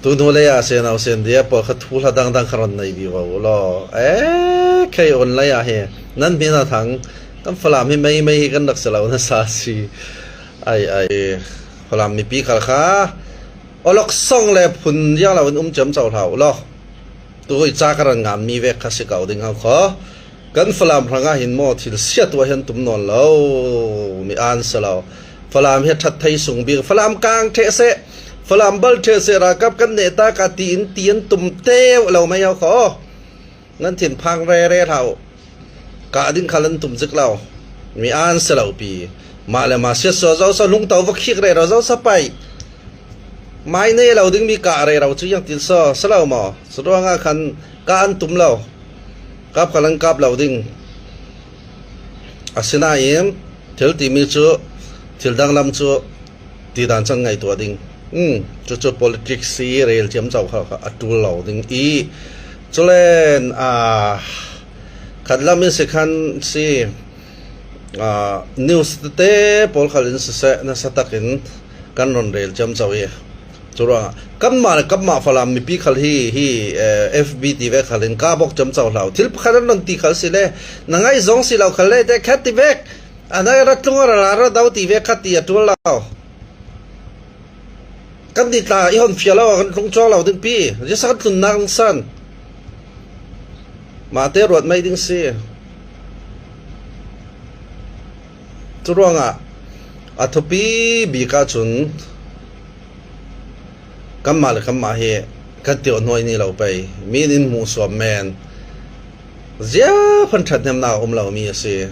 Tu hnulei ah sen au sen dia pawl kha thu hla dangdang kha ron nei bi vo law. Eh, khei online ah hi nan min a thang kan Falam hi mei mei hi kan rak si lo na sa si. Ai ai Falam mipi khal kha olok song le phun yang lo in um cem cho hlau law. Tu hoi cha ka ran ngam mi vek kha si ko ding hau kho. Kan Falam hrangah hin maw thil sia tuah hian tum nawn lo mi an si lo. Falam hi that thei sung bik Falam kang the se Falam bal the se ralkap kan ne ta ka ti in ti an tum teu lo mai ho kho nan thin phang re re hlau ka ding khal an tum zik lo mi an si lo pi ma le ma sia so zo sa lung to va khik re ro zo sa pai mai nei lo ding mi ka re ro chu yang tin so salo mo suruanga khan ka an tum lo Kap kha lan kap lo ding. Asinain thil timi cu thil danglam cu ti dan cang ngai tuah ding. Cucu politics i rel thiam cho kha a tul lo ding i culen a khat lam in si khan si news tete pawl khal in siseh nasa takin kan ron rel cem cho i Curuangah kanmah le kanmah Falam mipi khal hi hi FB ti ve khal in ka bok cam cho hlau thil pakhat an ron ti khal si le na ngai zong si lo khal le te khat ti vek anai ra tlung ra ra ra do ti ve khat ti a tul lo kan di tla i hon fia lo kan tlung chong lo ding pi jisa kan tlun nang san ma te ruat mai ding si Curuangah a thupi bik ahcun kanmah le kanmah hi kan tiohnuai ni lo pei. Mi nih in hmuhsuam men. Ziaphan ṭhathnemnak a um lomi a si.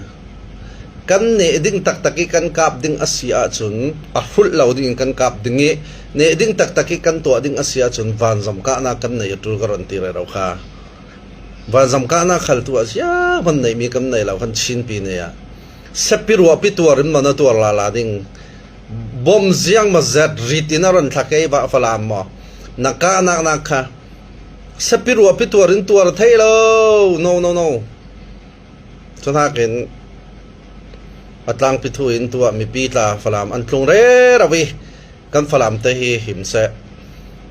Kan neh ding taktak i kan kap ding a si ahcun a hrulh lo ding in kan kap ding i neh ding taktak i kan tuah ding a si ahcun vanzam kahnak kan nei a ṭul ka ron ti rero kha. Vanzam kahnak khaltu ah ziahmanh neihmi kan nei lo kan Chinpi ne ah. Sepi ruahpi tuar in maw na tuar la la ding. Bom ziang maw zet rit in a ron thla kei va Falam maw. Na kahnak nak kha sepi ruahpi tuar in tuar thei lo. No no no. Cunakin a tlangpi thu in tuah mipi tla Falam an tlung rero i kan Falam te hi him seh.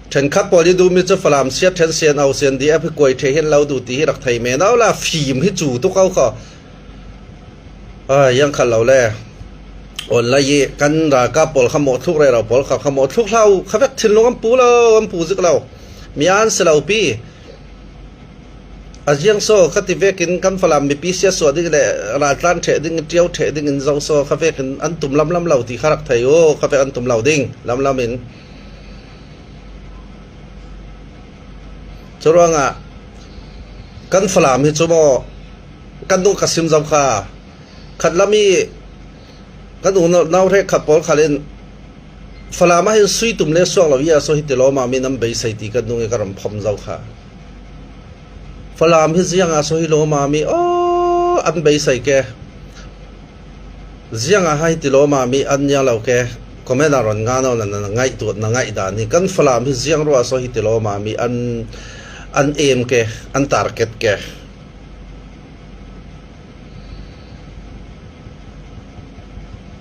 Ṭhenkhat pawl i duhmi cu Falam siat ṭhen sian au sian di ap hi kuai ṭhe hin lo duh ti hi rak thei men au la fim hi cu tuk au kho. Ai yang khal lo le online i kan ralkap pawl kha mawh thluk re ro pawl kha kha mawh thluk hlau kha vek thinlung an pu lo an pu zik lo mi an si lo pi Aziang so khati vekin kan Falam mipi sia sua ding le raltlan ṭheh ding ṭio ṭheh ding in zo so kha vekin an tum lamlam lo ti kha rak thei u kha vek an tum lo ding lamlam in curuangah kan Falam hi cu maw kan nu ka sim zo kha khat lam i kan unau hre khat pawl khal in Falam ah hin sui tum le suak lo ia so hi ti lo ma mi nam beisei ti kan nung i ka ram phom zo kha Falam hi ziang ah so hi lo mami aw an beisei ke ziang ah hai ti lo mami an nia lo ke comment ah ron nga no na na ngai tu na ngai dan hi kan Falam hi ziang ro so hi ti lo mami an an aim ke an target ke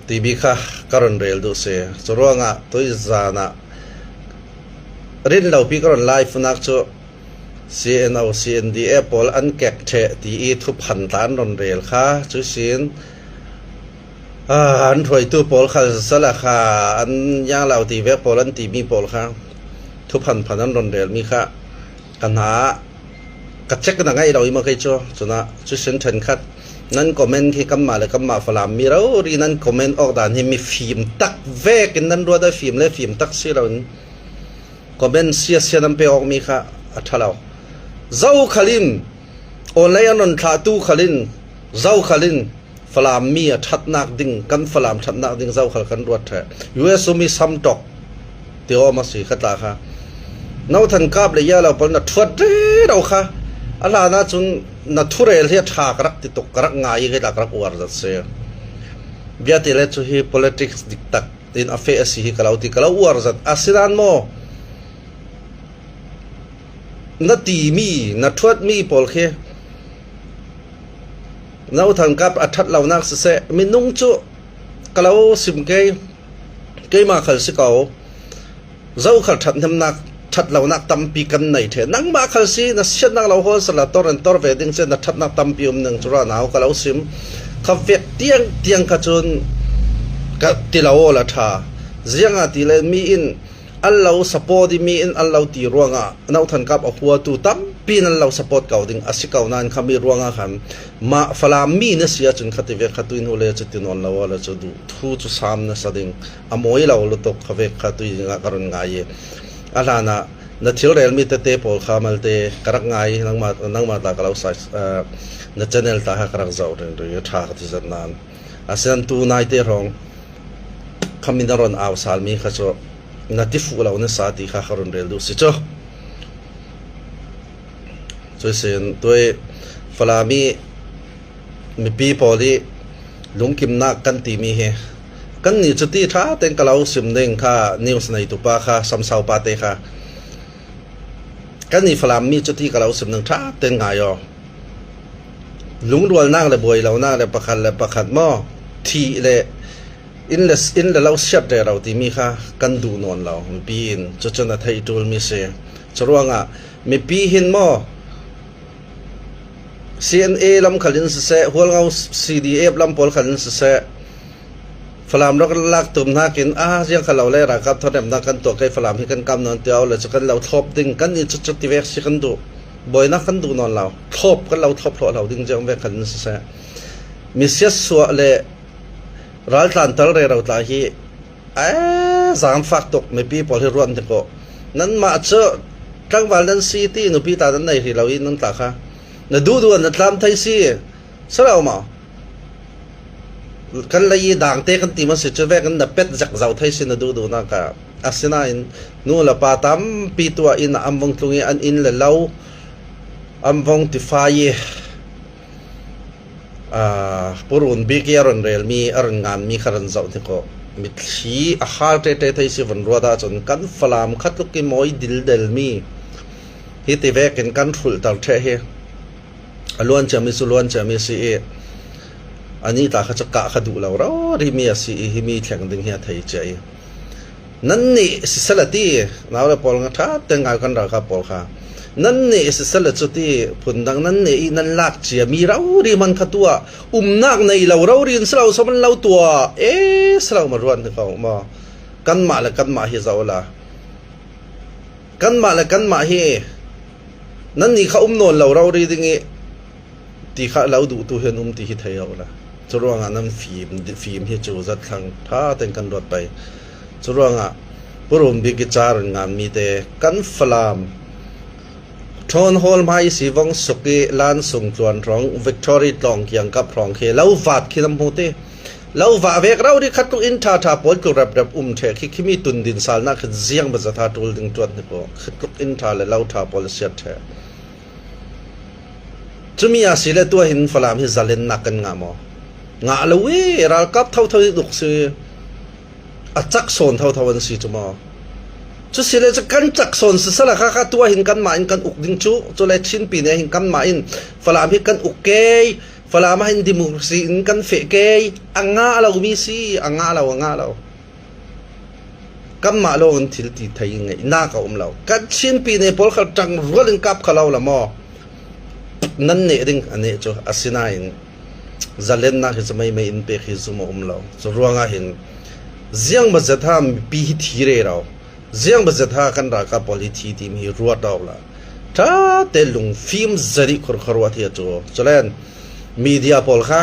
TV kha ka ron rel du se churuanga toi zana rin lo pi ka ron live nak chu CNO CNDA pawl an kek ṭheh ti i thuphan tla an ron rel kha cu sin an hruaitu pawl kha sala kha an yanglo ti ve pawl an timi pawl kha thuphan phan an ron relmi kha ka hna ka check na ngai lo i ma kei cu cuna cu sin ṭhenkhat nan comment khi kanmah le kanmah Falam mi ro ri nan comment awk dan hi mi fim tak vek in nan ruat ai fim le fim tak si lo in Comment siasia nan pek awkmi kha a ṭha lo. Zo khal in online an ron thlahtu khal in zo khal in Falam mi a ṭhatnak ding kan Falam ṭhatnak ding zo khal kan ruat ṭheh. US um i samṭok ti awm a si kha tla kha. No than kap le ya lo pal na ṭhuat re kha a hlan ahcun na thurel hi a ṭha ka rak ti tuk ka rak ngai i ka rak uar zat si. Bia ti le cu hi politics dik tak in a feh a si hi ka lo ti ka lo uar zat asinain maw na timi na ṭhuatmi pawl khi na uthang kap a ṭhat lonak siseh minung cu ka lo sim kei keimah khal si ko zo khal ṭhathnemnak Ṭhatlonak tampi kan nei ṭhe. Nangmah khal si na siatnak lo hawl sala tor in tor ve ding cu na ṭhatnak tampi um ning cu ra nau ka lo sim. Kha vek tiang tiang kha cun ka ti lo aw la ṭha. Ziangah ti le mi in an lo support i mi in an lo ti ruangah Nothan Kap a huatu tampi nan lo support ko ding a si ko nain kha mi ruangah khan mah Falam mi na si ahcun khati ve kha tui hnu le cu ti nawn lo le cu duh thu cu sam na sa ding a mawi lo lutuk kha ve kha tui ding ah ka run ngai i a hlan ah na thil relmi tete pawl kha malte ka rak ngai nangmah nangmah ta ka lo sai na channel ta kha ka rak zoh ring ri tha ka ti zat nan asian tu nai te rong Kham in a ron au salmi kha cu na ti fuh lo na sa ti kha ka run rel duh si cu. Cuisin tuai Falam i mipi pawl i lungkimnak kan timi hi kan nih cu ti ṭha tein ka lo sim ding kha news neitu pa kha samsau pa te kha kan nih Falam mi cu ti ka lo sim ding ṭha tein ngai aw. Lungrualnak le buailonak le pakhat le pakhat maw thih le inn le inn le lo siat rero timi kha kan duh nawn lo mipi in cucun a theih ṭulmi si. Curuangah mipi hin maw CNA lam khal in siseh, Hualngo CDF lam pawl khal in siseh, Falam rak lak tum nakin ah ziang kha lo le ralkap thawhremnak kan tuah kei Falam hi kan kam nawn tiao le cu kan lo thlop ding kan i cu cu ti vek si kan duh. Bawinak kan duh nawn lo. Thlop kan lo thlop hlo lo ding ziang vek kan siseh. Mi siassuah le raltlan tal rero tla hi ee zaangfak tuk mipi pawl hi ruat hnik u. Nanmah cu tlangval nan si ti nupi ta nan nei ri lo i nan tla kha. Na duh duh na tlam thei si. Salo maw? Kan lei i dangte kan ti ma si cu vek in na pet zek zau thei si na duh duh nak ah. Asinain nu le pa tampi tuah inn ah an vung tlung i an inn le lo an vung tifai i purun bik i a run relmi a run nganmi kha run zoh hnik u. Mitthli a hal ṭeṭe thei si vun ruat ahcun kan Falam kha tluk i mawi dildelmi hi ti vek in kan hrulhter ṭheh hi a luan ciami cu luan ciami a si i anih ta kha cu kah kha duh lo rori mi a si i hi mi thleng ding hi a thei cia i Nannih siseh ti naule pawl nga ṭha tein ngai kan ralkap pawl kha nannih siseh cu ti phundang nannih i nan lak cia mi rori man kha tuah umnak nei lo rori in silo som lo tuah e silo ma ruan ko ma kanmah le kanmah hi zo la kanmah le kanmah hi nannih kha um nawn lo rori ding i ti kha lo duhtu hi an um ti hi thei lo la. Cu ruangah nan fim fim hi cu zat thlang tha ten kan ruat pei. Cu ruangah Purum bik i car in ngan mi te kan Falam Ṭhawn Hall hmai si vong suk i lan sung tluan rong Victory tlawng kiang kap rong khi lo vat khi nam hmu ti. Lo va vek ro ri khat tuk in ṭha ṭha pawl tlu rep rep um ṭhe khi khimi tun din sal na khi ziang ba zatha ṭul ding ṭuat ni ko khi tluk in ṭha le lo ṭha pawl siat ṭhe. Cumi a si le tuah hin Falam hi zalennak kan ngah maw? Ngah lo i ralkap thotho hi duk si a cak sawn thotho an si cu maw? Cu si le cu kan cak sawn sisala kha kha tuah hin kanmah in kan uk ding cu cu le Chinpi ne hin kanmah in Falam hi kan uk kei Falam ah hin democracy in kan feh kei a ngah lomi si a ngah lo a ngah lo. Kanmah lawng in thil ti thei ngeihnak a um lo. Kan Chinpi ne pawl kha ṭang rual in kap kha lo la maw? Nan neh ding a neh cu asinain zalennak hi cu mei mei in pek hi zum a um lo. Cu ruangah hin ziang mazet ha mipi hi thi re ro. Ziang mazet ha kan ralkap pawl hi thi timi hi ruat awk la. Ṭha te lungfim zari khur kha ruat hi a cu. Culen media pawl kha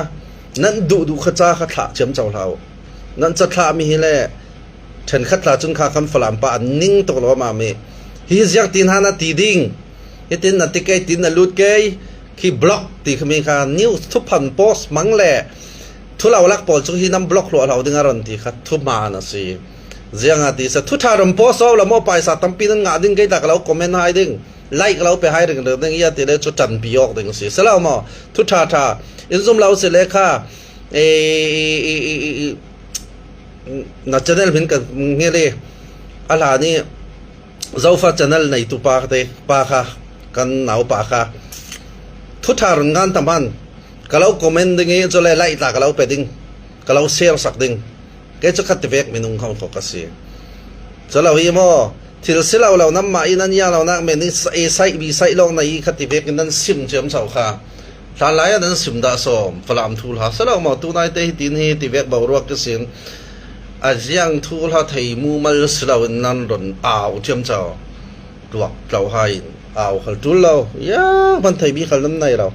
nan duh duh kha ca kha thlah ciam co hlah u. Nan cathlahmi hi le ṭhenkhat hla cun kha kan Falam pa an ning tuk lo ma mi hi ziak ti hna na ti ding hitin na ti kei tin na lut kei khi blog ti khami kha news thuphan post mang le thulo lak pawl cu hi nam blog hlo hlo ding a ron ti kha thuman a si zianga ti sa thu tha rom post so la mo paisa tampi nan ngah ding kei ta ka lo comment hai ding like lo pe hai ring ding ia ti le chu chan pi ok ding si selo mo thu tha tha in zum lo si le kha na channel min ka ngele a hlan i zofa channel neitu pa te pa kha kan nau pa kha thu tha run ngan taman ka lo comment ding i chole lai ta ka lo pe ding ka lo share sak ding ke chu khat te vek minung khong kho ka si chalo hi mo. Thil si lo lo nan mah i nan iang lo nak men i e saih bi saih lawng na i kha ti vek in nan sim ciam cho kha. Hlan lai ah nan sim dah sawm Falam thu hla si lo maw tu nai te hi tin hi ti vek boruak ka sin a ziang thu hla thei mu mal si lo in nan ron au ciam cho tuak tlo hai in au khal tul lo ya man thei bi khal nan nei lo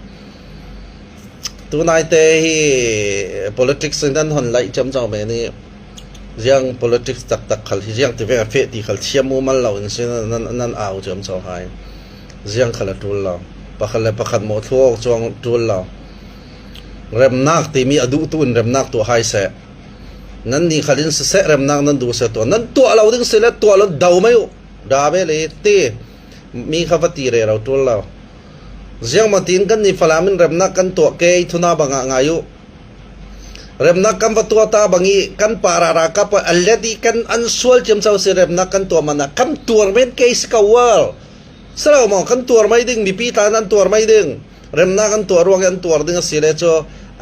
tu nai te hi politics in nan hon laih ciam cho me ni Ziang politics taktak khal hi ziang ti ve a feh ti khal thiam mumal lo in sin nan nan au ciam cho hai. Ziang khal a tul lo. Pakhat le pakhat mawh thlu awk cuang tul lo. Remnak timi a duh tu in remnak tuah hai seh. Nan ni khal in siseh remnak nan duh seh tuah. Nan tuah lo ding si le tuah lo do mai u. Da ve le ti mi kha va ti re ro tul lo. Ziang ma tin kan ni Falam in remnak kan tuah ke thuna bangah ngai u. Remnak kan va tuah ta bang i kan pa ralkap a let i kan an sual ciamco si remnak kan tuah man ah kan tuar men ke si ko ual. Silo maw kan tuar mai ding mipi tlan an tuar mai ding remnak an tuah ruang i an tuar ding a si le cu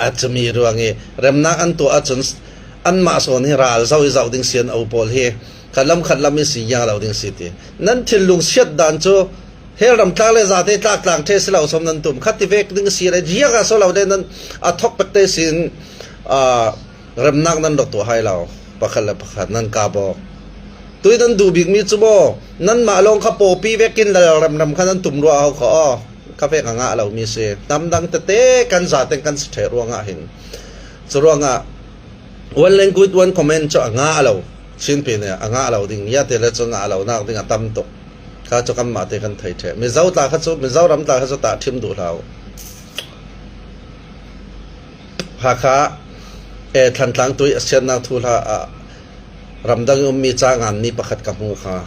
a cumi ruang i remnak an tuah ahcun anmah sawn hi ral zoh i zoh ding si an o pawl hi khat lam khat lam i si iang lo ding si ti nan thinlung siat dan cu Hell ram tlak le zate tlak tlang the si lo som nan tum khat ti vek ding si le jiak a so lo de nan a thok pek te sin remnak nan rak tuah hai lo pakhat le pakhat nan ka bawk tui nan duh bik mi cu maw nan mah lawng kha pawpi vekin lal ram ram kha nan tum rua ho kha aw ka vek a ngah lo mi si tam dang tete kan zaten kan si the ruangah hin cu ruangah one language one comment cu a ngah lo chin pi ne a ngah lo ding ya te le cu ngah lo nak ding a tam tuk Kha cu kanmah te kan thei ṭheh. Mizo tla kha cu Mizoram tla kha cu tah ṭhim duh hlah u. Hakha e Thlantlang tui a siannak thu hlah ah ramdang i ummi ca nganmi pakhat ka hmu kha.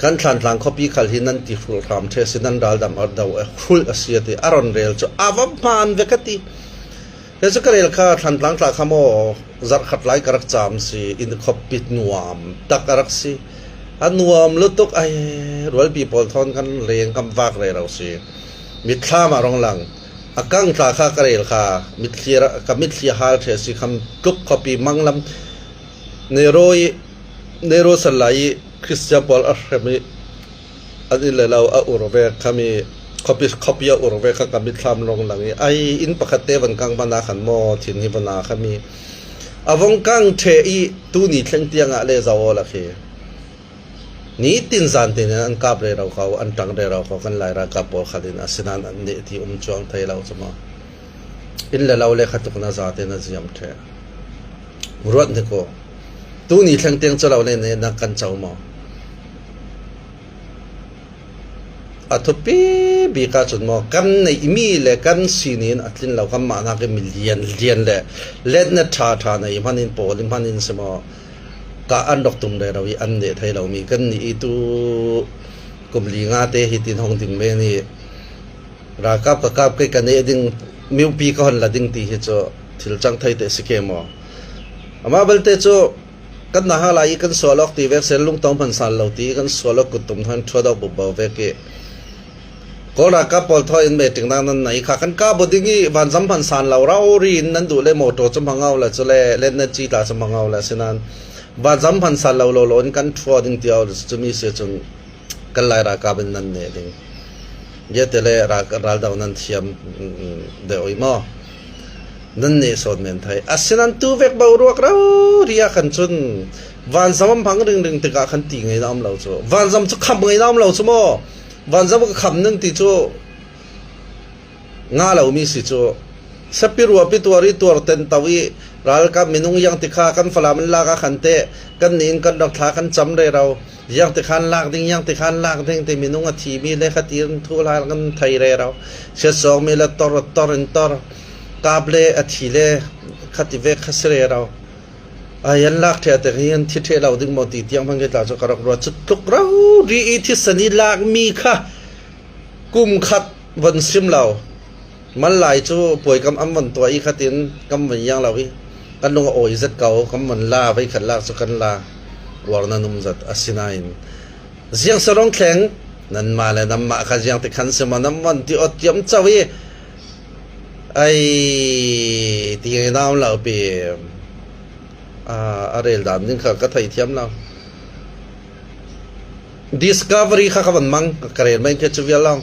Kan Thlantlang khuapi khal hi nan ti hrul hram ṭhe si nan raldam ar do e hrul a si a ti. A ron rel cu a va hmaan ve ka ti. He cu ka rel kha Thlantlang tla kha maw zarhkhat lai ka rak caam si inn khuapit nuam tak a rak si. A nuam lutuk ai rualpi pawl thawn kan leng kan vak re lo si. Mitthlam ah rong lang. A kang tla kha ka rel kha mitthli ka mitthli hal the si kham tluk khuapi manglam Nero i Nero sal lai i Christian pawl a hrem i an inn le lo a ur ve khami khuapi khuapi a ur ve kha ka mitthlam rong lang i ai inn pakhat te van kang van ah khan maw thin hi van ah khami a vong kang ṭhe i tuni thleng tiang ah le zo aw la khi ni tin zan tin in an kap re ro ko an ṭang re ro ko kan lai ralkap pawl khat in asinain an nih ti um chuang thei lo cu maw inn le lo le kha tuk na za te na ziam ṭhe ruat ni ko tuni thleng tiang cu lo le ne na kan co maw A thupi bik ahcun maw kan neihmi le kan sining in a tlin lo kanmah nakin mi lianlian le letnet ṭhaṭha nei hmanh in pawl i hman in si maw kah an rak tum rero i an neh thai lomi kan nih i tu kum li nga te hi tin hong ding men i ralkap ka kap kei ka neh ding miupi ka hon la ding ti hi cu thil cang thei te si ke maw amah belte cu Kan na lai i kan sual awk ti vek sel lungtong hman sal lo ti kan sual awk kuttum han ṭhuat awk bubbo vek i Kawl ralkap pawl thaw in meeting nak nan nei kha kan ka bu ding i vanzam hman san lo rau ri in nan duh le motor cu hmang au le cu le let na ci tla cu hmang au le sinan vanzam hman san lo lo lo in kan ṭhua ding ti au cu mi si cun kan lai ralkap in nan ne ding Yete le raldo nan thiam deuh i maw nan nih sawn men thei asinan tu vek boruak ro ria khan cun vanzam am hmang ringring tikah khan ti ngei na um lo cu vanzam cu kham ngei na um lo cu maw vanzam ka kham ning ti cu nga lomi si cu sapi rua pi tuar i tuar ten to i ralkap minung yang ti kha kan falam in lak ah khan te kan nih in kan rak thla kan cam re ro yang ti khan lak ding yang ti khan lak ding ti minung a thi mi le kha tir thu la kan thei re ro sia song mi le tor tor in tor kap le a thi le khati ve kha si re ro ai an lak the te hi an thi the lo ding mo ti tiang hmang ke tla chu ka rak ruat chu tluk ro ri i thi sani lak mi kha kum khat von sim lo man lai cu puai kam am von tuah i khatin kam von iang lo i kan lung a awi zat ko kam von la vei khat lak cu kan la uar na num zat asinain ziang sarong thleng nan ma le nam ma kha ziang te khan sima nam von ti ot tiam chau i ai ti ngai naam lo pi a rel dan ding kha ka thei thiam lo. Discovery kha ka van mang ka rel mai khi cu vial long.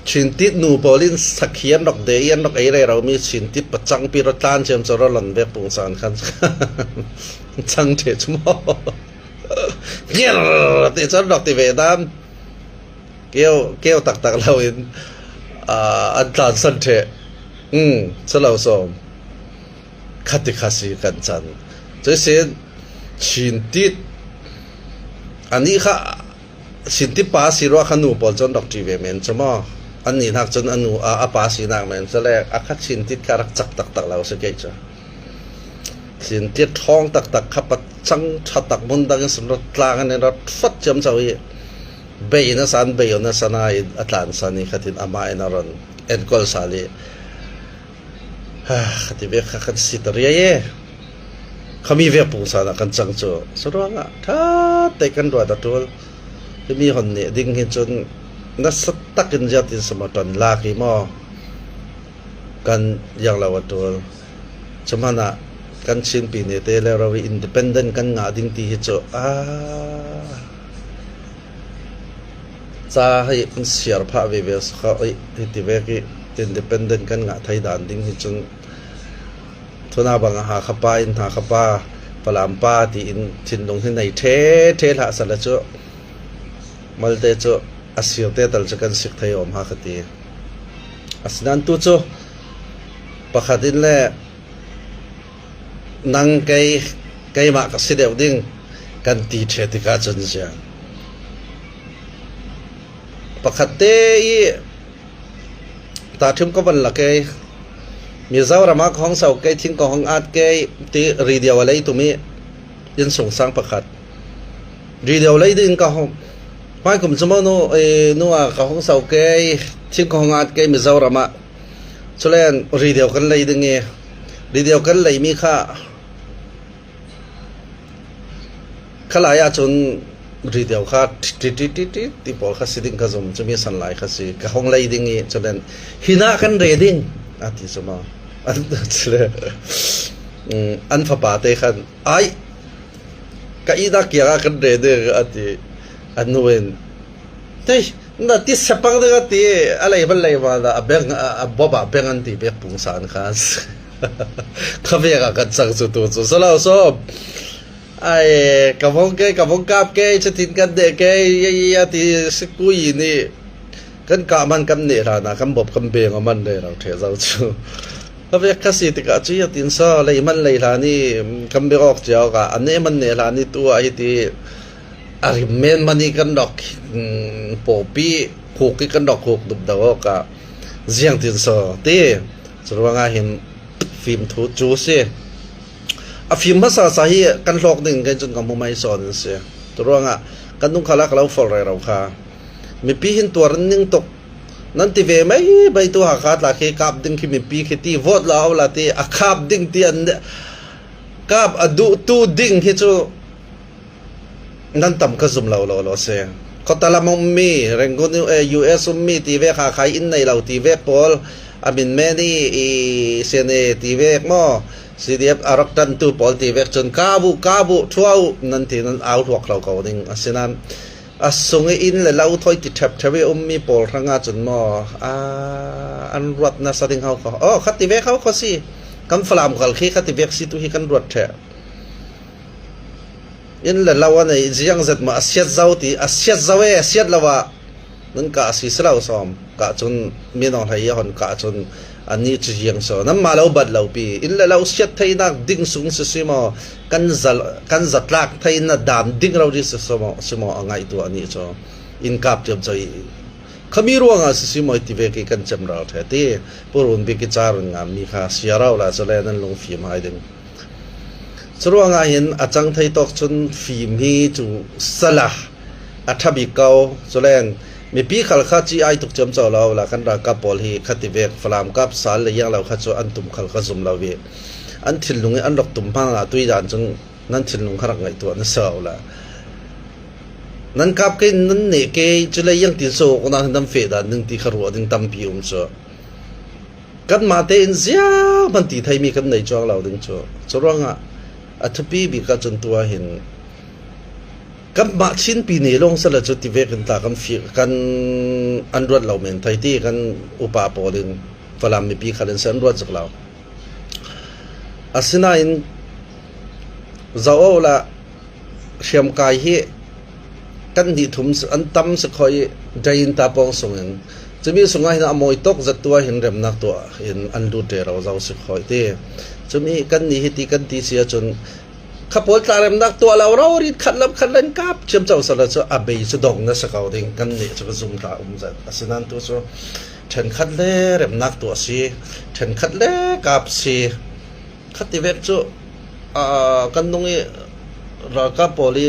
Chintit nu pawl in sakhi an rak de i an rak ei re romi chintit pacang pi ro tlan ciam cu ro lon vek pungsan khan chang the chu mo. Ngir ti cun rak ti ve dan. Keu keu taktak lo in an tlan san the. Chalo som. Khati kha si kan can. Cuisin Chintit anih kha Chintit pa si rua kha nu pawl cun rak ṭi ve men cu maw. An nih hnak cun a nu a pa sinak men cu le a kha Chintit kha rak cak taktak lo si kei cu. Chintit ṭhawng taktak kha pacang ṭha tak hmun dang in sun rat tlang in rat fat ciam cho i bei na san bei na sana in a tlan san i khatin amah in a ron enkawl sal i Khati ve kha kan si ta riai e. Khami ve pungsan ah kan cang cu. Saruang ah ṭha te kan ruat a ṭul. Himi hon nih ding hin cun nasa takin ziatin sama ṭan lak i maw kan iang lo a ṭul. Cuhmanh ah kan Chinpi ne te le ro i independent kan ngah ding ti hi cu ah Ca hi an siar phah veve a si kho i hiti vek i independent kan ngah thai dan ding hi cun thuna bang ah Hakha pa in Hakha pa, Falam pa tiin thinlung hi nei ṭhe hlah sala cu malte cu a sir te tal cu kan sik thei awm ha ka ti. Asinain tu cu pakhat in le Nang kei keimah ka si deuh ding kan ti ṭhe tikah cun ziang. Pakhat te i tahṭhim ka van lak i Mizoram ah ka hong so kei thing ka hong at kei ti radio a lei tum i innsung sang pakhat radio lei ding ka hong hmaikum cu maw nu nu ah ka hong so kei thing ka hong at kei Mizoram ah Culen radio kan lei ding i radio kan leimi kha khalai ahcun radio kha ti ti ti ti ti pawl kha si ding ka zum cumi san lai kha si ka hong lei ding i culen hina kan re ding a ti cu ma an fapa te khan ai ka ina kiang ah kan re ding a ti an nu in Tei na ti sepang ding a ti a lei van lei ma a beng a bob ah beng an ti bek pungsan kha kha vek ah kan cang cu tu cu salo so ai ka vong ke ka vong kap ke chatin kan de ke ya ti sikui ni kan ka man kan ne ra na kan bob kan beng man le ro the zo chu ka vek kha si tikah chu ya tin so lei man lei hla ni kan be ok chiao ka ane man ne hla ni tu a hi ti A rim menman i kan rak pawpi khuk i kan rak khuk dup do awk ah ziang tin so ti curuang ah hin fimthu cu si. A fim hmasa sa hi kan hlawk ding kan cun ka hmu mai sawn an si. Curuang ah kan nung khala ka lo for re ro kha. Mipi hin tuar an ning tuk. Nan ti ve mai mai tu Hakha tla khi kap ding khi mipi khi ti vote la au la ti a khap ding ti an kap a duh tu ding hi cu Nan tam ka zum lo lawlaw si. Khuatalam a ummi, Rangoon US ummi ti vek Hakha i inn nei lo ti vek pawl, a min men i i CNA ti vek maw, CDF a rak ṭantu pawl ti vek cun ka bu ka bu ṭhua u nan ti nan au hluak lo ko ding. Asinain a sung i inn le lo thoi ti ṭhepṭhep i ummi pawl hrang ahcun maw an ruat nasa ding hau kho. Oh, kha ti vek hau kho si. Kan Falam kal khi kha ti vek si tu hi kan ruat ṭheh. Inn le lo a nei ziang zet maw a siat zo ti a siat zo e a siat lo ah nan kah si si lo sawm kah cun minawng hlei i hon kah cun ani cu ziang so nan mah lo bat lo pi inn le lo siat theinak ding sung si si maw kan zal kan zatlak thei na dan ding ro di si maw si maw a ngaih tu ani cu in kap tiam choi khami ruangah si si maw ti ve ki kan cem ral the ti purun bi ki charun ngam mi kha siarau la chale nan lung fim hai ding Curuangah hin a cang thei tawk cun fim hi cu salah a ṭha bik ko. Culeng mipi khal kha ci ai tuk ciamco lo la kan ralkap pawl hi khati vek Falam kap sal le iang lo kha cu an tum khal ka zum lo i an thinlung i an rak tum hmang ah tuidan cun nan thinlung kha rak ngaihtuah na si la. Nan kap ke nan ne ke cule iang tin so ko na nan fe dan ding ti kha ruah ding tampi um cu. Kanmah tein ziahmanh ti theimi kan nei cuang lo ding cu. Curuangah a thupi bik ahcun tu ahhin. Kanmah Chinpi ne lawng sala cu tivek in tla kan fi kan an ruat lo men thei ti kan upa pawl in Falam mipi khal in se an ruat tuk lo. Asinain zoh la hriamkai hi kan hnih thum an tam si khoi i dain ta pawng sung in cumi sungah hin a mawi tok zat tu ah hin remnak tuah in an lut re ro zo si khoi ti cumi kan ni hi ti kan ti si ahcun kha pawl tla remnak tuah lo ro rit khat lam khat lan kap chiam cho sala cu a bei cu dong na sa ko ding kan nih cu ka zum ta um zat asinan tu cu ṭhenkhat le remnak tuah si ṭhenkhat le kap si khati vek cu kan nung i ralkap pawl i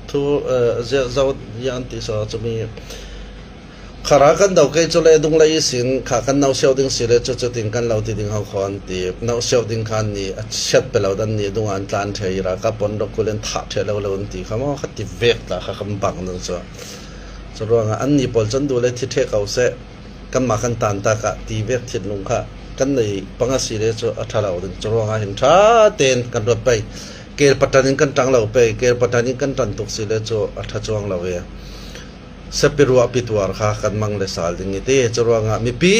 thu zo an ti so cumi khara kan do kei cu le dung lei sin kha kan no sio ding si le cu cu tin kan lo ti ding ho kho an ti no sio ding khan ni a chiat pe lo dan ni dung an tlan the i ralkap pon ro kulen tha the lo lo an ti kha mo khati vek ta kha kan bang ding cu Cu ruangah annih pawl cun duh le thi ṭheh ko seh, kanmah kan tantak ah ti vek thinlung kha kan nei pang a si le cu a ṭha lo ding. Cu ruangah hin ṭha tein kan ruat pei. Kel patan in kan ṭang lo pei. Kel patan in kan ṭan tuk si le cu a ṭha cuang lo i sepi ruah pi tuar kha kan mang le sal ding i ti. Cu ruangah mipi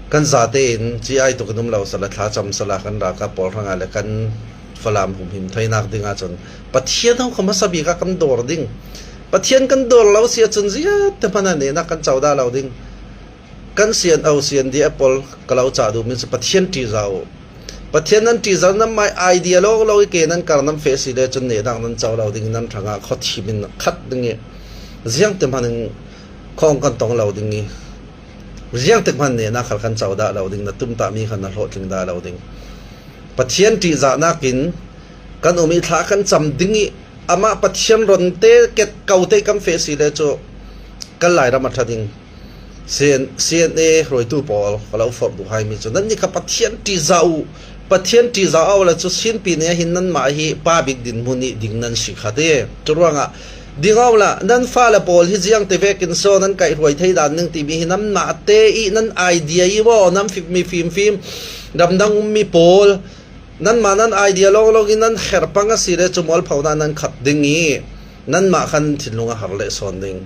kan zate in ci-ai tuk in um lo sala thlacam sala kan ralkap pawl hrangah le kan Falam humhim theinak ding ahcun Pathian ho kha hmasa bik ah kan dawr ding. Pathian kan dawr lo si ahcun ziat te hmanh ah nehnak kan co dah lo ding. Kan sian o sian di apol ka lo cah duhmi cu Pathian ṭihzah u. Pathian nan ṭihzah nan mai idea lo lo i ke nan kar nan fe si le cun nehnak nan co lo ding nan hrangah khuathim in khat ding i ziang te hmanh in khong kan tong lo ding i ziang te hmanh nehnak khal kan co dah lo ding na tum tah mi kha na hlawhtling dah lo ding. Pathian ṭihzahnak in kan um i thla kan cam ding i amah Pathian ron te ket ko te kan fe si le cu kan Lairam a ṭha ding. CNA hruaitu pawl ka lo forh duh hai mi cu nan nih kha Pathian ṭihzah u. Pathian ṭihzah au le cu sinpi ne hin nanmah hi pa bik dinhmun i ding nan si kha ti. Cu ruangah ding au la nan fale pawl hi ziang te vekin so nan kaih hruai thei dan ning timi hi nanmah te i nan idea i wo nan mi fimfim ramdang ummi pawl Nanmah nan idea lawnglawng in nan herpang a si le cu mualphonak nan khat ding i nanmah khan thinlung a har leh sawn ding.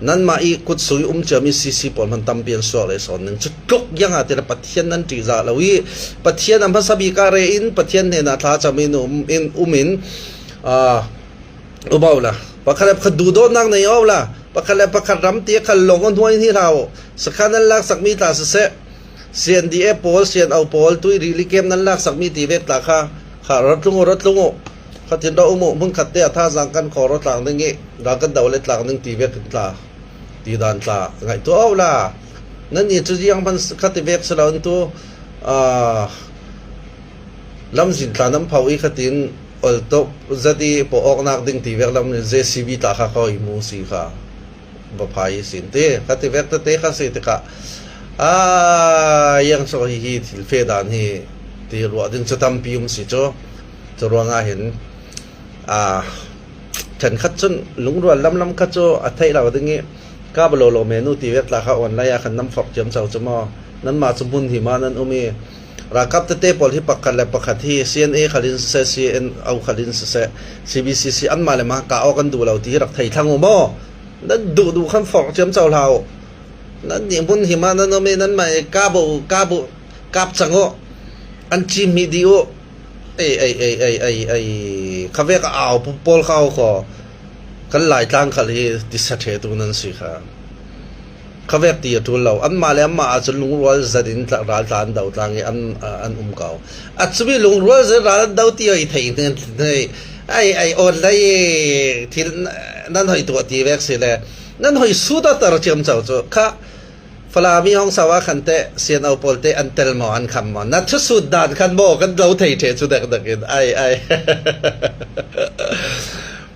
Nanmah i kutsui um ciami CC pawl hmanh tampi an suak leh sawn ding. Cu tluk iang ah tila Pathian nan ṭihzah lo i Pathian a hmasa bik ah re in Pathian hnenah thla cam in um in um in uh, um au la. Pakhat le pakhat duhdawtnak nei au la. Pakhat le pakhat ram ti khal lawng a hnuai hi hlah u. Sakhan an lak sakmi tla siseh CNDA pawl CNO pawl tui rili kem nan lak sakmi ti vek tla kha kha rat tlung u rat tlung u khatin ra um u hmun khat te a thazang kan kho ro tlang ding i ral kan do le tlang ding ti vek tla ti dan tla ngai tu au la nan ni chu jiang ban khati vek selo in tu lamzin tla nam phau i khatin ol to zati po ok nak ding ti vek lam JCB tla kha ko i mu si kha vaphai i sin ti ka ti vek tete ka si tikah a yang so hi hi thil fe dan hi ti ruah ding cu tampi um si cu cu ruangah hin a ṭhenkhat cun lungrual lamlam kha cu a theih lo ding i ka balo lo me nu ti vek tla kha on lai ah khan nam fork ciam cho cu maw nanmah cu hmun hi ma nan um i ralkap tete pawl hi pakhat le pakhat hi CNA khalin siseh CNO khalin siseh CBCC anmah le mah kah awk an duh lo ti hi rak thei thlang u maw nan duh duh khan fork ciam cho hlah u nan nih hmun hi ma nan um i nan mah i ka bu ka bu kap cang u an ci hmi dih u ei ei ei ei ei ei khavek a au pawl kha au kho kan laitlang khal hi tisa ṭhe tu nan si kha Khavek ti a ṭul lo. Anmah le anmah ahcun lungrual zat in ral tla an do tlang i an an um ko. A cumi lungrual zat ral an do ti oi thei ai ai on lei thil nan hoi tuah ti vek si le nan hoi sut a tar ciam cho cu kha Falami hong sawa khan te CNO pawl te an tel maw an kham maw na thu sut dan khan maw kan lo thei the chu dek dek in ai ai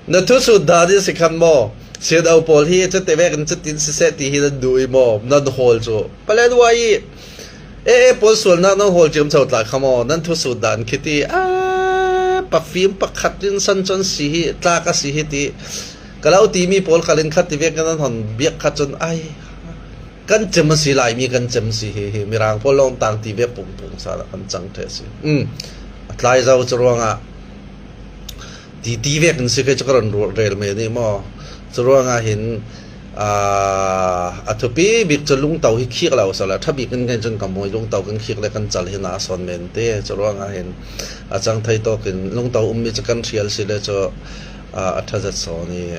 Na thusut dan in si khan maw CNO pawl hi cuti vek in cutin siseh ti hi nan duh i maw nan hawl cu Paletwa i AA pawl sualnak nan hawl ciamco tla kha maw nan thusut dan khi ti aa pafim pakhat in san cun si hi tlak a si hi ti ka lo timi pawl khal in khat ti vek nan hon biak kha cun ai kan cem a si laimi kan cem si hi hi mirang pawl lawng tang ti ve pung pung sa kan cang the si um a tlai zo cu ruangah. Ti ti vek in si kei cu ka ron rel me nih maw. Cu ruangah hin a thupi bik cu lungto hi khik lo sala tha bik in kan cun ka mawi lungto kan khik le kan cal hi na sawn men te. Cu ruangah hin a cang thei tawk in lungto ummi cu kan hrial si le cu a tha zat sawn i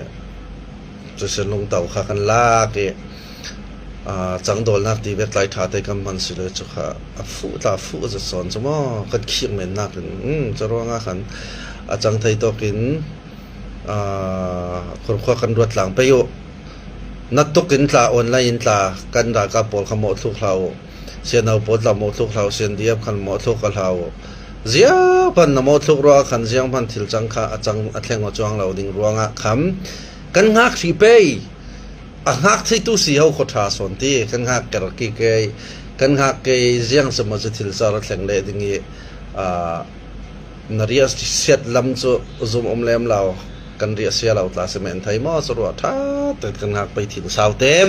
cusin lungto kha kan lak i cangdawlnak ti vek tlai ṭha te kan hman si le cu kha a fuh tla fuh zat sawn cu maw kan khik men nak in cu ruangah khan a cang thei tawk in khurkhua kan ruat tlang pei u na tuk in tla online in tla kan ralkap pawl kha mawh thluk hlah u CNO pawl tla mawh thluk hlah u CNDF khan mawh thluk ka hlah u ziang hmanh na mawh thluk ruangah khan ziang hmanh thil cang kha a cang a thleng o chuang lo ding ruangah kham kan ngak hri pei A hngak theitu si ho khaw ṭha sawn ti kan hngak ker ki kei kan hngak kei ziang cu maw cu thil car a thleng leh ding i na riah siat lam cu zum um lem lo kan riah sia lo tla si men thei maw cu ruah ṭha te kan hngak pei thin sau tem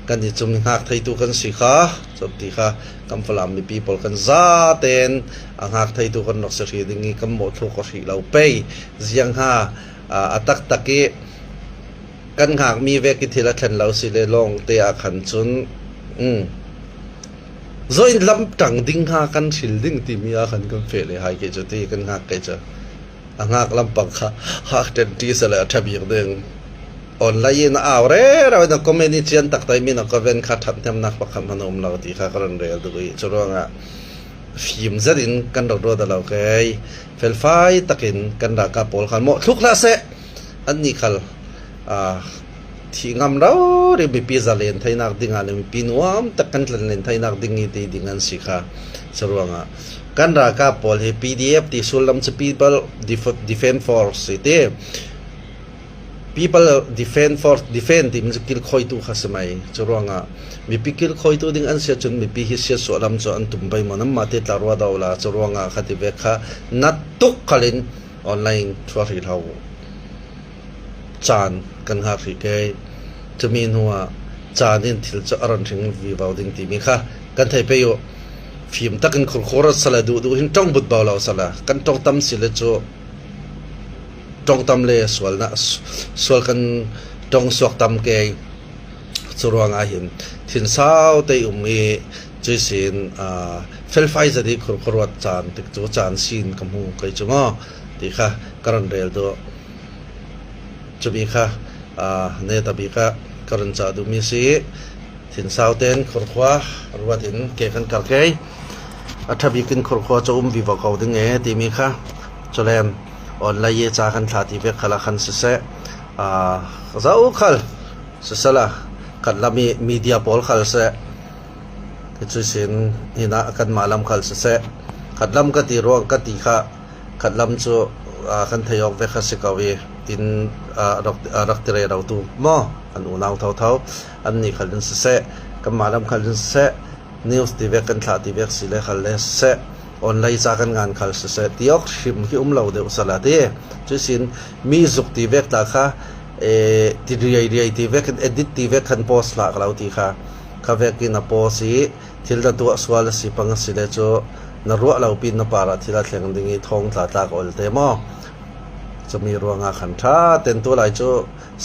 kan i cum hngak theitu kan si kha cu ti kha kan Falam mipi pawl kan za ten a hngak theitu kan rak si hri ding i kan mawh thlu ko hrih lo pei ziang ha a taktak i Kan hngakmi vek i thil a thlen lo si le lawng te ah khan cun zoin lam ṭang ding hnga kan hril ding timi ah khan kan feh le hai ke cu ti kan hngak ke cu a hngak lampang kha hak ṭen ṭi sale a ṭha bik ding. Online in a au rero in a comment i cian taktai mi na comment kha ṭhathnemnak pakhat hmanh a um lo ti kha ka ron rel duh i cu ruangah fim zet in kan rak ruat lo kei felfai takin kan ralkap pawl khan mawh thluk hlah seh. Annih khal thih ngam rori mipi zalen theinak ding ah le mipi nuam tak kan tlanlen theinak ding i ti ding an si kha curuangah kan ralkap pawl hi PDF ti sullam cu People Defence Force ti People Defence Force defend timi cu kilkhawitu kha si mai. Curuangah mipi kilkhawitu ding an si ahcun mipi hi siasuah lam cu an tum bei maw nan mah te tla rua do la curuangah kha ti ve kha nat tuk khal in online chuah hrih hlah u. Caan kan hngak hrih ke. Cumi hnu ah caan in thil cu a ron hring vivo ding timi kha kan thei pe u. Fim takin khurkhur sala duh duh hin tong but bo lo sala kan tong tam si le cu tong tam le sual na sual kan tong suak tam ke. Cu ruang ah hin thinsau te um i cuisin felfai zat i khurkhuruat caan tik cu caan sin ka hmu kei cu maw ti kha ka ron rel duh. Cumi kha neta bik ah ka ron cah duhmi si i thinsau tein khurkhua ruat in ke kan kar kei. A ṭha bik in khurkhua cu um vivo ko ding e timi kha culem online i ca kan thla ti vek khal ah khan siseh zo khal sisela kan lam i media pawl khal seh cusin hinah kanmah lam khal siseh khat lam ka ti ruang ka ti kha khat lam cu kan thei awk ve kha si ko i in rak ti re lo tu maw kan unau thotho an nih khal in siseh kanmah lam khal in siseh news ti vek kan thlah ti vek si le khal le siseh online ca kan ngan khal siseh ti awk hrim khi um lo deuh sala ti cusin mi zuk ti vek ta kha ti riai riai ti vek in edit ti vek khan post hlah ka lo ti kha kha vek in a post i thil na tuah sual a si pang a si le cu na ruah lo pin na par ah thil a thleng ding i thong tla tlak ol te maw cumi ruangah khan tha ten tu lai cu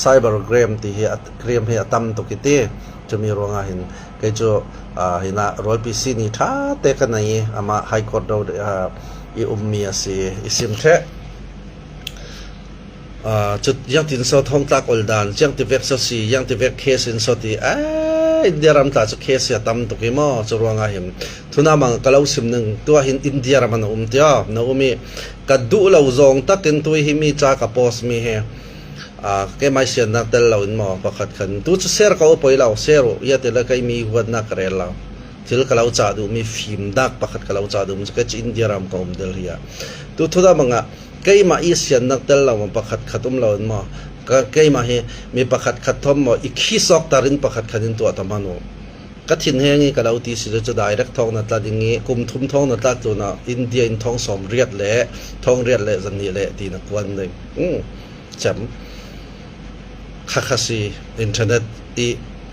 cyber crime ti hi crime hi a tam tuk i ti cumi ruangah hin kei cu hina rawlpi sini tha te ka nei i amah high court ro i ummi a si i sim the Iangtin so thongtlak ol dan ciang ti vek so si iang ti vek case in so ti India ram tla cu case a tam tuk i maw cu ruangah hin thuna mang ka lo sim ning tua hin India ram an um tia na um i ka duh lo zawng takin tui hi mi ca ka post mi he ke mai sian nak tel lo in maw pakhat khan tu cu share ko poi lo share u ya te le kai mi huat nak ka rel lo thil ka lo ca duh mi fim dak pakhat ka lo ca duh mi cu ke India ram ka um del hi a tu thuda manga keimah i siannak tel lo maw pakhat khat um lo in maw keimah hi mi pakhat khat thom maw i khisawk tar in pakhat khat in tuah ta hmanh u ka thin heng i ka lo ti si cu direct thong na tla ding i kum thum thong na tla tu na India in thong som riat le thong riat le zani le ti na kuan ding cem khakha si internet i.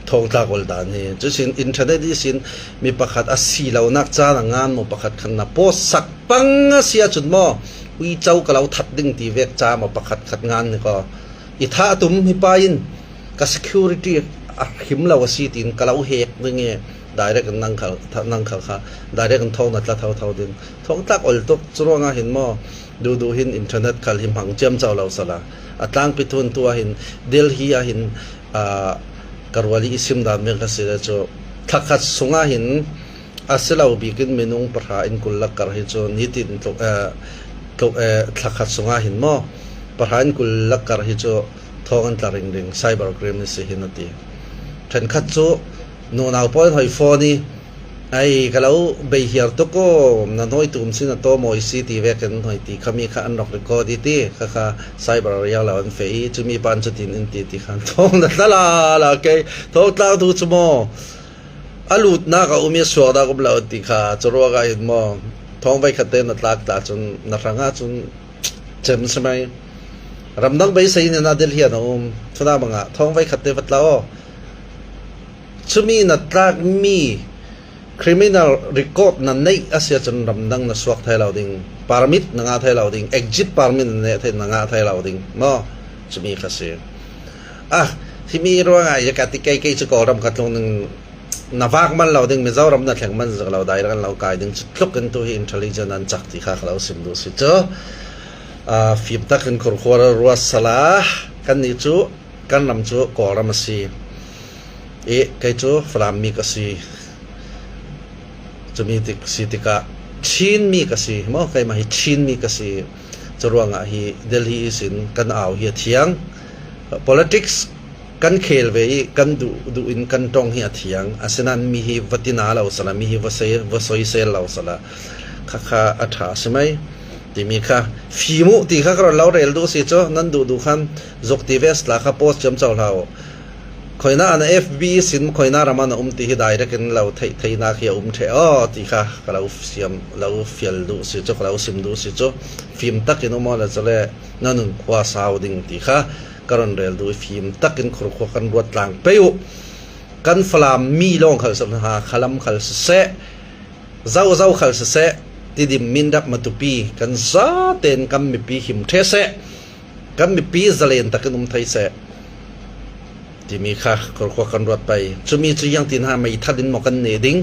Thongtla kawl dan hi. Cusin internet i sin mi pakhat a si lonak caan a ngan maw pakhat khan na post sak pang a si ahcun maw uico ka lo that ding ti vek ca maw pakhat khat ngan ni kaw i thah tum hi pa in ka security a him lo a si tiin ka lo hek ding i direct in nang khal nang khal kha direct in thong na tla tho tho ding thong tlak ol tuk curuangah hin maw du du hin internet khal hi hmang ciam cho lo sala a tlangpi thun tu ah hin Delhi ah hin ka rual i sim dan bik a si le cu thlakhat sungah hin a si lo bik in minung pahra in 20 la kar hi cu nitin tluk tluk thlakhat sungah hin maw pahra in 20 la kar hi cu thong an tla ring ding cyber crime ni si hin a ti. Thenkhat cu nunau pawl hoi phone i Ai ka lo bei hiar tuk aw na nawi tum sin a taw mawi si ti vek in hoi ti khami kha an rak record i ti kha kha cyber riang lo an fe i cumi pan cu tin in ti ti khan thong na tla la la ke thong tlang tu chu maw a lut nak a um i suak dak um lo ti kha curuak ah hin maw thong vai khat te na tlak ta cun na hrang ah cun cem samai ramdang beisei in na del hian a um thuna banga thong vai khat te vat la aw Cumi na tlakmi criminal record na neih a si ahcun ramdang na suak thai lo ding, permit na ngah thai lo ding, exit permit na neih thai na ngah thai lo ding, maw? Cumi kha si. Ah, himi ruangah ya ka ti kei kei cu Kawlram ka tlung ning na vak man lo ding Mizoram na thleng man zik lo dai kan lo kai ding cu tluk in tu hi intelligent an cak ti kha ka lo sim duh si cu. Uh, fim tak in khurkhuar ruat sala kan nih cu kan ram cu Kawlram a si. I kei cu Falam mi ka si. Cumi tik si tikah Chinmi ka si maw keimah hi Chinmi ka si. Curuangah hi Delhi isin kan au hi a thiang. Politics kan khel ve i kan duh duh in kan tong hi a thiang. Asinain mi hi va tina lo sala, mi hi va sei va soisel lo sala. Khakha a ṭha si mei timi kha fim u ti kha ka ron lo rel duh si cu nan duh duh khan zuk ti ves tla kha post ciam co hlah u. Khoina na FB sin khoina ram ah na um ti hi direct in lo theih theinak hi a um the aw ti kha ka lo siam lo fial duh si cu ka lo sim duh si cu fim tak in um la chale na nun khua sau ding ti kha ka ron rel duh i fim tak in khurkhua kan ruat tlang pe u kan Falam mi lawng khal sa ha khalam khal siseh zau zau khal siseh tidim mindak matupi kan za ten kan mipi him the seh kan mipi zalen takin um thei seh timi kha khua kan ruat pai cumi cu yang tin ha meithal in maw kan ne ding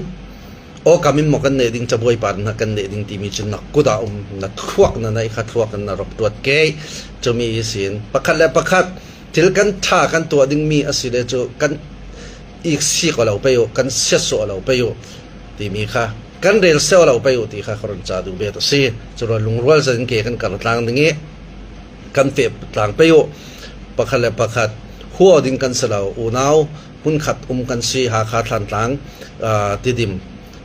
awkam in maw kan ne ding cabuai par in kan ne ding timi cu na kut ah um na thluak na nei kha thluak in na rak tuat ke cumi sin pakhat le pakhat thil kan tha kan tuah ding mi asi le cu kan ik si ko lo pe u kan sia so lo pe u timi kha kan rel seo lo pe u ti kha ka ron cha duh bet asi cu lungrual zan ke kan kar tlang ding i kan fe tlang pe u pakhat le pakhat hua ding kan si lo unau hmunkhat um kan si Hakha Thlantlang Tidim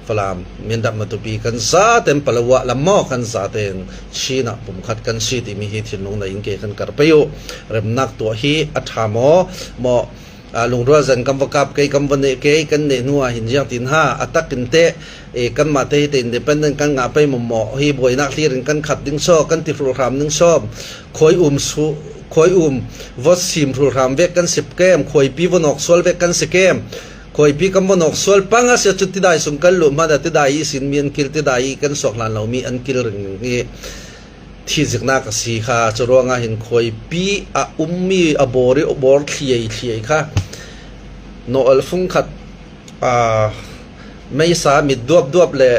Falam Mindat Matupi kan za ten Palawa lammaw kan za ten Chin ah pumkhat kan si timi hi thinlung na in ke kan kar pe u remnak tuah hi a tha maw maw lungrual zan kan va kap kei kan va ne kei kan ne hnu ah hin jiang tin ha atak in te e kanmah te hi te independent kan ngah pei maw maw hi buainak hlir in kan khat ding so kan ti hram ding so khoi um su khoi um vot sim hram vek kan sip kem khoi pi vonok sual vek kan si kem khoi pi kan vonok sual panga se chu tidai sung kan lu ma da tidai i sin mi an kil tidai i kan sok lan lo mi an kil ring hi thi ziknak a si kha cu ruangah hin khuai pi a ummi a bor i bor thliai thliai kha nawl fungkhat meisa mit duap duap le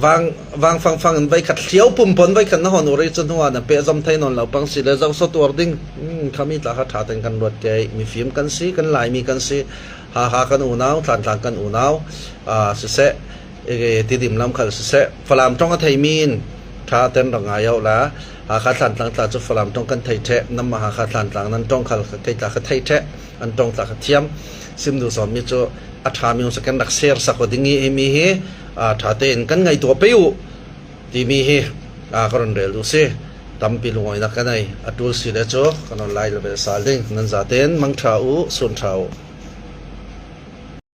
vang vang fang fang in vai khat hliau pum pon vai khat na hon uri chu hnuah na pe zom thei non lo pang si le zo so tuar ding khami tla kha tha ten kan ruat ke mi fim kan si kan lai mi kan si ha ha kan unau thlan tlang kan unau siseh tidim lam khal siseh Falam tong a thei min tha ten ra ngai au la Hakha Thlantlang tla cu Falam tong kan thei the nam ma Hakha Thlantlang nan tong khal kei tla kha thei the an tong tla kha thiam sim du som mi cu a tha mi sa kan rak share sak ding i mi hi tha tein kan ngai tua pe u timi hi ka ron rel du si tampi lungoi nak ka nei a tul si le cu kan on lai level sal ding nan za ten mang tha u sun tha u.